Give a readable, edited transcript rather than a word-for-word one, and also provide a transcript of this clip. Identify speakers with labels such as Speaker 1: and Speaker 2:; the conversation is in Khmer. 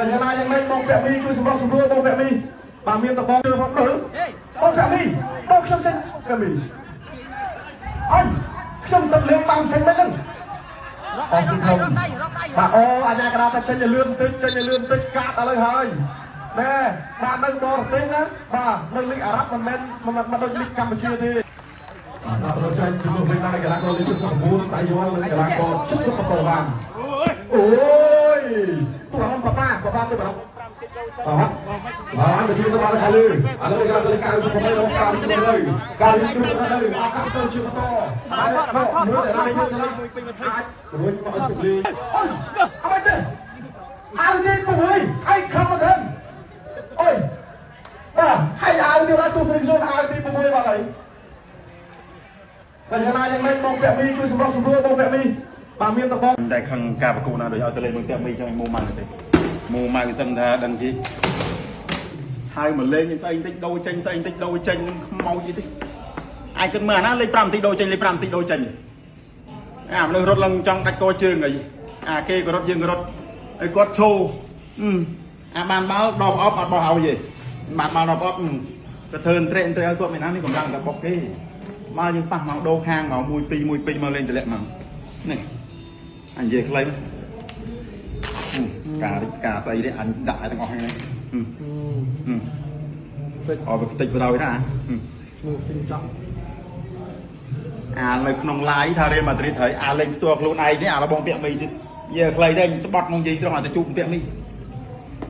Speaker 1: តែយ៉ាងណាយ៉ាងម៉េចបងពាក់មីជួយសម្របសម្រួលបងពាក់មីបាទមានតបងជឿផងមើលបងពាក់មីបងខ្ញុំចេញពាក់មីអញខ្ញុំទៅលេងបាំងចេញមិនហ្នឹង
Speaker 2: រកដៃរកដៃរកដៃរកដៃ
Speaker 1: បាទអូអាញាកដាថាចេញឲ្យលឿនបន្តិចចេញឲ្យលឿនបន្តិចកាត់ឥឡូវហើយណែបាទនៅបរទេសណាបាទនៅលីកអារ៉ាប់មិនមែនមិនដូចលីកកម្ពុជាទេបាទដល់ចេញជំនួសវិញដែរកីឡាករលេខ79សៃយ័ននិងកីឡាករ77បានអូយទូអារម្មណ៍ប៉ាប៉ាប៉ាប៉ាទៅបារម្ភបាទបាទទៅទៅដល់ខាលីឥឡូវកីឡាករលេខ98ដល់ការទៅលើការលីជ្រុះទៅលើអកាសទៅជាបន្តមើលតែអាចរួចមកឲ្យសុលីអូយអត់ទេអាវទី6ឯខំមកទៅអូយបាទហើយអាវទីដល់ទស្សនិកជនអាវទី6បាទហើយតែយ៉ាងណាយ៉ាងម៉េចបងពាក់មីជួយសម្របសម្រួលបងពាក់មីបាទមានតបង
Speaker 3: តែខឹងការប្រកួតណាដូចឲ្យទៅលេងមួយផ្ទះមីចឹងឲ្យមូម៉ៅទេមូម៉ៅសឹងថាដឹងជីហើយមកលេងស្អីបន្តិចដូរចេញស្អីបន្តិចដូរចេញនឹងខ្មោចអីតិចអាចគិតមើលអាណាលេខ5បន្តិចដូរចេញលេខ5បន្តិចដូរចេញអាមនុស្សរត់ឡើងចង់ដាច់កជើងអីអាគេក៏រត់យើងក៏រត់ហើយគាត់ឈោអាបានបាល់ដល់ប្រអប់អត់បោះឲ្យទេបានបាល់ដល់ប្រអប់ទៅធ្វើត្រេកត្រេកឲ្យគាត់មានណានេះកម្លាំងតែបុកគេមកយើងប៉ះមកដូរខាងមក1 2 1 2មកលេងតម្លាក់មកនេះ អញនិយាយខ្លីមកការរិចការស្អីនេះអញដាក់ឲ្យទាំងអស់ហ្នឹងអត់តិចបណ្ដោយណា
Speaker 4: មើលស៊ីចង់
Speaker 3: អានៅក្នុង live ថារៀលម៉ាឌ្រីតហើយអាលេងផ្ទាល់ខ្លួនឯងនេះអារបងពាក់មីទៀតនិយាយខ្លីទេអញស្បត់មកនិយាយត្រង់ឲ្យទៅជួបពាក់មី